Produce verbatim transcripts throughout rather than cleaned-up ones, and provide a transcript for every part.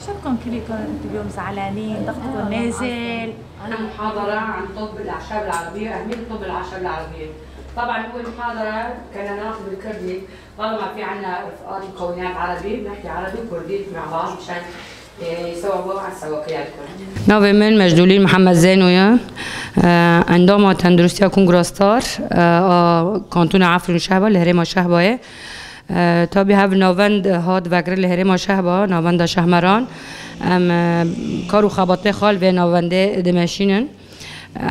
شبكن كلكن تبيهم زعلانين، ضغطكم نازل. عندنا محاضرة عن طب الأعشاب العربية وأهمية طب الأعشاب العربية. طبعا أول محاضرة كنا ناخذ بالكردي، طالما في عنا رفقات مكونات عربي بنحكي عربي وكردي مع بعض مشان يسووا على السواقي عندكم. Navê min Mecdûlîn Mihemed Zeyno ye. Endama Tenduristiya Kongra Star a Kantona Efrîn û Şehba li herêma Şehbayê. Tabî hev navend hat vekirin li herêma Şehba, navenda Şehmeran. Em kar û xebatê xwe li vê navendê dimeşînin.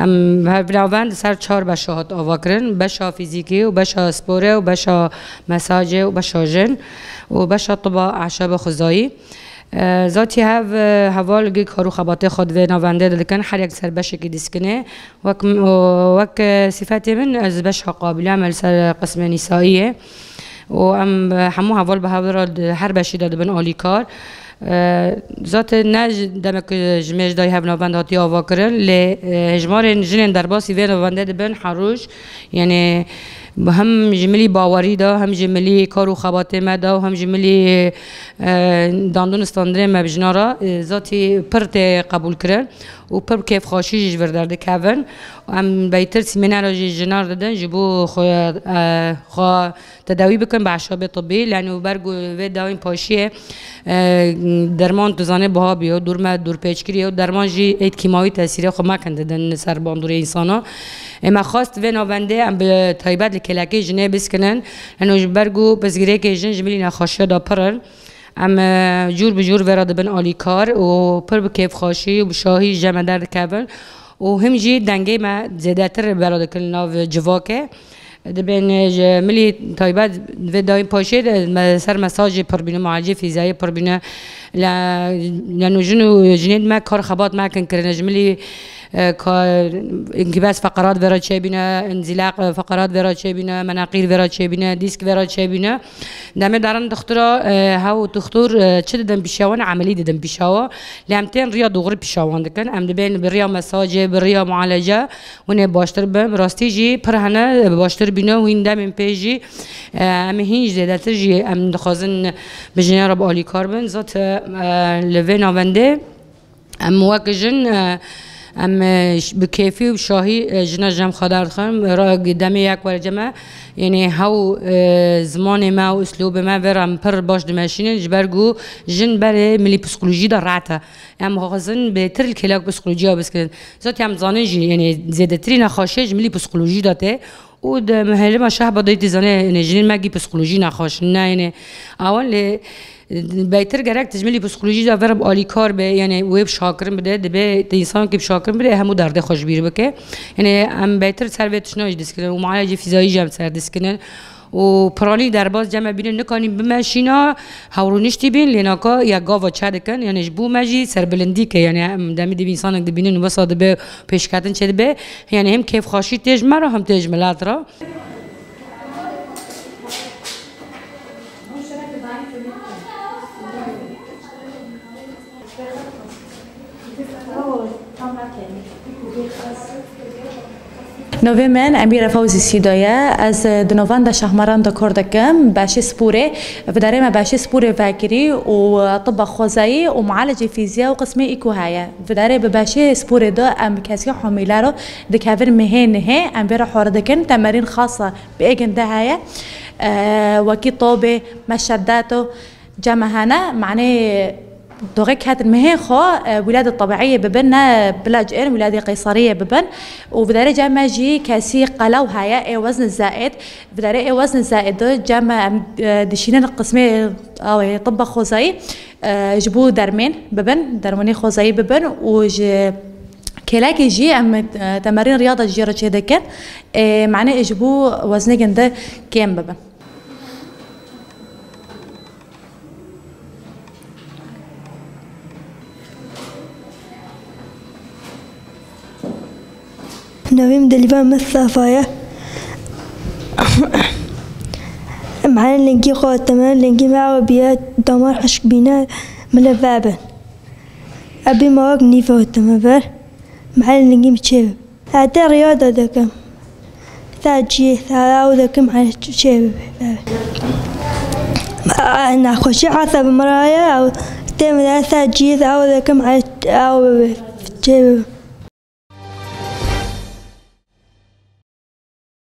Em hev navend ser çar beşa hat avakirin. Beşa fîzîkî û beşa sporê û beşa mesacê û beşa jin û beşa tiba eşaba xwezayî. Zatî hev heval gi kar û xebatê xwe di vê navendê de dikin. Her yek ser beşekî dîskine. Wek, wek sifetê min ez beşa qabîle me li ser qismê nîsaiyê. û em hemû heval bi hev re di her beşî de dibin alîkar. Zaten ne ji demek ji mêj dayî hev navend hatiye avakirin, lê hejmarên jinên derbasî vê navendê dibin herûj. Yanî hem ji milî bawerî de, hem ji milî kar û xebatê me de û hem ji milî dandin û standinê me bi jinan re zatî pir tê qebûlkirin û pir bi kêfxweşî jî ji vir derdikevin. Em beytir sîmênera jî jinan didin ji bo xwe, xwe tedawî bikin bi eşabê tibî. Lê û ber ku vê dawên paşiyê, e, derman tu zanê biha bûyo, dûr me dûrpêçkirî yo, derman jî êd kîmawî tesîrê xwe mekin didin li ser bandorê însana. Ê me xwest vê navendê em bi taybet li kêlekê jinê biskinin. Lê û ji ber ku pirsgirêkê jin ji milî nexweşiya de pir in. Em, e, cûr bi cûr vê re dibin alîkar û pir bi kêfxweşî û bi şahî ji cem me derdikevin. û him jî dengê me zêdetir bela dikin li nav civakê. Dibên ji milî taybet vê dayîn paşê de me ser mesajê pir bîne, mualecê fîziyayê pir bîne. Leno jin û jinên me kar xebat me kin kirine. Ji milî, e, ka, inkibas feqerat vera çêbîne, inzîlaq, e, feqerat vera çêbîne, menaqîr vera çêbîne, dîsk vera çêbîne. Demê darin dixtura, e, hew dixtur, e, çi didin pîşewan, emelî didin pîşewa. Lê em tên riya doğru pîşewan dikin. Em dibên bi riya mesajê, bi riya mualece hûn ê baştir bin. Rastî jî pir hene, e, baştir bîne û hîn demên pê jî, e, em ê hîn jî zêdetir jî em dixwazin bi jinê re bi alîkar bin. Zat, e, li vê navendê Em wek jin, e, em, e, ş-, bi kêfî û şahî, e, jina cem xwe derdixin. Ra demê yek were cem me, yanî hew, e, zimanê me û uslûbê me vê re em pir baş dimeşînin, ji ber ku jin berê milî psîkolojî de rahat e. Em xwazin bêtir li kêlek psîkolojiya biskirin. Zaten em zanin jî, yanî zêdetirî nexweşiyê ji milî psîkolojî de tê. û di herêma Şehba de dî zanê, yanî jinên me gî psîkolojî nexweş ne, yanî awan lê beytir gerek tijmilî psîkolojî de ver bi alîkar be, yanî wê bi şakirin bide, dibe di însanekî bi şakirin bide, hemû derdê xwe ji bîr bike. Yanî em beytir ser vê tiştna jî diskinin û mualecê fîzayî jî em ser diskinin. û piranî derbas cem me bînin, nikanîn bimeşîna, hewrûniştî bîn, lê naka ya gava çe dikin, yanî ji bo me jî serbilindî ke, yanî em demî dibî însanek dibînin, wisa dibe pêşketin çêdibe, yanî hem kêfxweşî tê ji me re, hem tê ji milet re. Navê min Emîre Fewzî Sîda ye. Ez di navenda Şahmaran de kar dikim. Beşê sporê, vidarê me beşê sporê vekirî û tiba xwezayî û mualecê fîziya û qismê îko heye. Vidarê bi beşê sporê de em kesî hamîle re dikevin mehê nihê, em vê re hore dikin. Temerîn xasa bi êgin de heye. E, wekî tobê, meşeddeto, Cem me hene, manê doxê ketin mehê xwe, e, wîladê tebiîyê bibin, ne bila cihên wîladê qeysariyê bibin. Û vidarê cem me jî kesî qelew heye, ê wezn zaid. Vidarê ê wezn zaid de cem me em, e, dişînin qismê, awê, tibba xwezayî, e, ji bo dermên bibin, dermanê xwezayî bibin û ji kêlekê jî em, e, temerîn riyada jê re çêdikin. E, manê ji bo weznê ginde kêm bibin. Navê min Dilîba Mistefa ye. Em Eyn lingî xwe teme, lingî me ew biye damar hişk bîne, min li vebin. Ebî ma wek nîve teme ver. Mehelê lingî min çê bib. Ete riyada dekim. Sa cî, sa ew dekim, mehelê çê bib. Nexweşî hesa bi min re ye, ew tê min de sa cî, sa ew dekim, mehelê ew bib. Çê bib.